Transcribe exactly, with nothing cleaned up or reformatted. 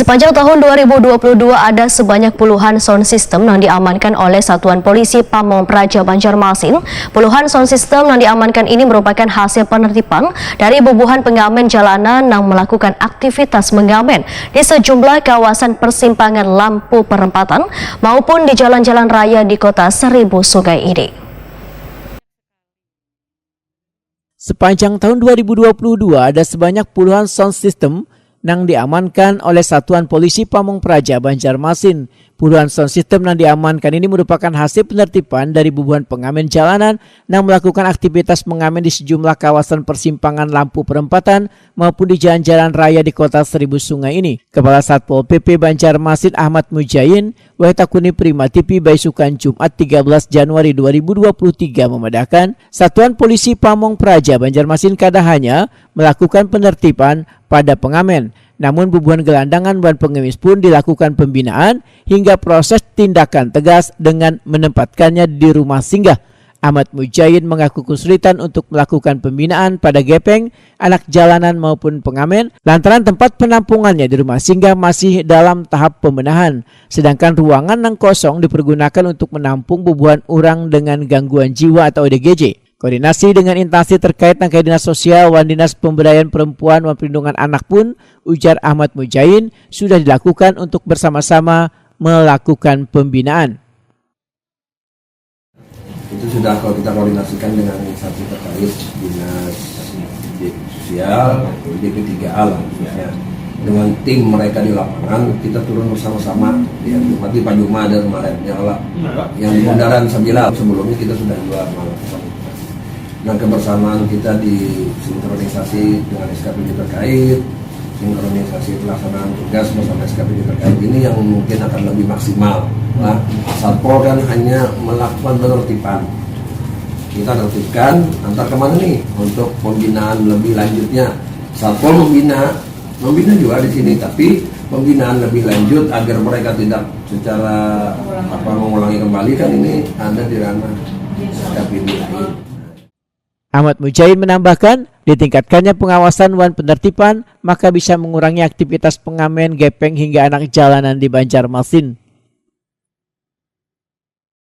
Sepanjang tahun dua ribu dua puluh dua ada sebanyak puluhan sound system yang diamankan oleh Satuan Polisi Pamong Praja Banjarmasin. Puluhan sound system yang diamankan ini merupakan hasil penertiban dari bubuhan pengamen jalanan yang melakukan aktivitas mengamen di sejumlah kawasan persimpangan lampu perempatan maupun di jalan-jalan raya di kota Seribu Sungai ini. Sepanjang tahun dua ribu dua puluh dua ada sebanyak puluhan sound system nang diamankan oleh Satuan Polisi Pamong Praja Banjarmasin. Puluhan sound system nang diamankan ini merupakan hasil penertiban dari bubuhan pengamen jalanan nang melakukan aktivitas mengamen di sejumlah kawasan persimpangan lampu perempatan maupun di jalan-jalan raya di kota Seribu Sungai ini. Kepala Satpol P P Banjarmasin Ahmad Mujain, wahai takuni Prima T V baisukan Jumat tiga belas Januari dua ribu dua puluh tiga memadahkan, Satuan Polisi Pamong Praja Banjarmasin kada hanya melakukan penertiban pada pengamen, namun bubuhan gelandangan wan pengemis pun dilakukan pembinaan hingga proses tindakan tegas dengan menempatkannya di rumah singgah. Ahmad Mujain mengaku kesulitan untuk melakukan pembinaan pada gepeng, anak jalanan maupun pengamen lantaran tempat penampungannya di rumah singgah masih dalam tahap pembenahan, sedangkan ruangan yang kosong dipergunakan untuk menampung bubuhan orang dengan gangguan jiwa atau O D G J. Koordinasi dengan instansi terkait nangkai Dinas Sosial wan Dinas Pemberdayaan Perempuan wan Perlindungan Anak pun, ujar Ahmad Mujain, sudah dilakukan untuk bersama-sama melakukan pembinaan. Itu sudah kalau kita koordinasikan dengan instansi terkait, dinas sosial, D P tiga A lah khususnya. Dengan tim mereka di lapangan, kita turun bersama-sama. Ya, Bupati Pak Juma ada kemarin, ya Allah. Yang di Bundaran Sabila sebelumnya kita sudah juga melakukan. Nah, kebersamaan kita di sinkronisasi dengan S K P D terkait, sinkronisasi pelaksanaan tugas bersama S K P D terkait ini yang mungkin akan lebih maksimal. Nah, Satpol kan hanya melakukan penertiban. Kita tertibkan, antar kemana nih untuk pembinaan lebih lanjutnya. Satpol membina, membina juga di sini, tapi pembinaan lebih lanjut agar mereka tidak secara apa mengulangi kembali kan ini ada di ranah S K P D lain. Ahmad Mujain menambahkan, ditingkatkannya pengawasan wan penertiban maka bisa mengurangi aktivitas pengamen, gepeng hingga anak jalanan di Banjarmasin.